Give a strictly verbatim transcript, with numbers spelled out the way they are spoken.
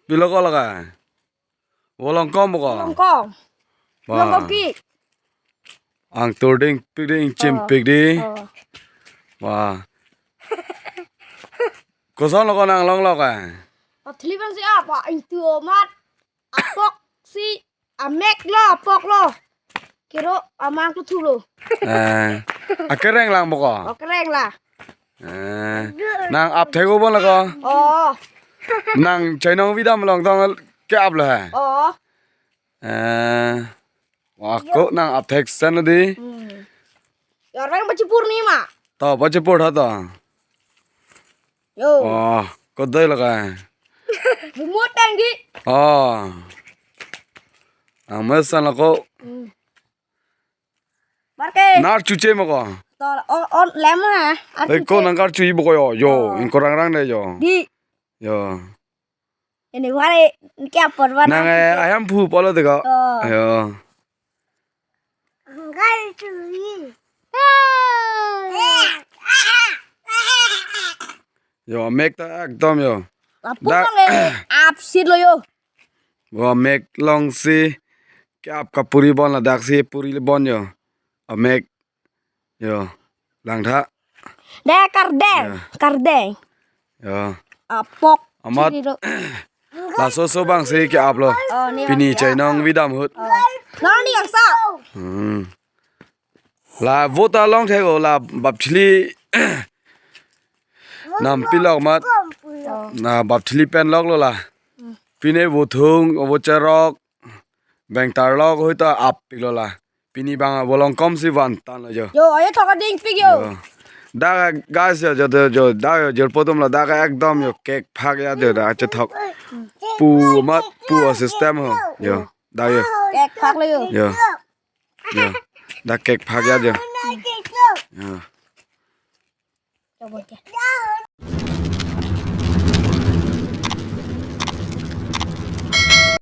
Pilo ko lake? Volongkom ko? Volongkom. Wah. Volongkom ki. Angtur ding pik ding, chim Oh. pik ding. Oh. Wah. Koson lo ko nang longlo ke? Pathli bang si apa? Itu omat. Apok si amek lo, apok lo. Kiro amang kuthu lo. Eh. Akereng lang boko? Okereng la. Eh. Nang ap thek-o bon lake? Oh. Nang chainong vidam along tong ke-ap lo he? Oh. Eh. Wah, ko nang ap thek sen di. Hmm. Orang baca purnima. To, baca pur ha to. Yo. Wah, ko dai lake? Bumut tanggi. Oh. Ang mesan lake. Hmm. Marke. Nar chuche mo ko? To, on, on lem ha. Ar Hei, ko chuche. Nang kar chu-i boko yo. Yo, Oh. Ingkoi rang rang de yo. Di. Yo. Ini wari, ini kya por wari? Nang, eh, ayam phu polo teko. Oh. Yo. Anggal chui. Yo, mek ta ekdom yo. Lapu Dak- nang, eh, ap sit lo yo. Yo, mek long si ke-ap kapuri bon ladak si puri le bon yo. Amek. Yo. Langtha. Dek kardeng, Ya. kardeng. Yo. Apok. Amat. Chiri do. Laso so bang si ke-ap lo. Oh, ni Pini bang. Chainong vidam ahut. Oh. Nang ni angsa. Hmm. La vo ta long thek-o la bapchili. Nam pilok mat. Oh. Na bapchili pen lok lo la. Pine vo thung, vo cherok. Beng tarlok hoi ta ap pik lo la. Pini bang volongkom si van tan lo yo. Yo, ayo thok ading pik yo. Yo. Dak guys yo, yo, yo, yo, dak yo, jirpo atum lo, dak ekdom yo, kek phak ya yo, dak chethok. Pu mat, pu a system ho. Yo, dak yo. Kek phak lo yo. Yo. Yo. Dak kek phak ya yo. Yo. Coba aja.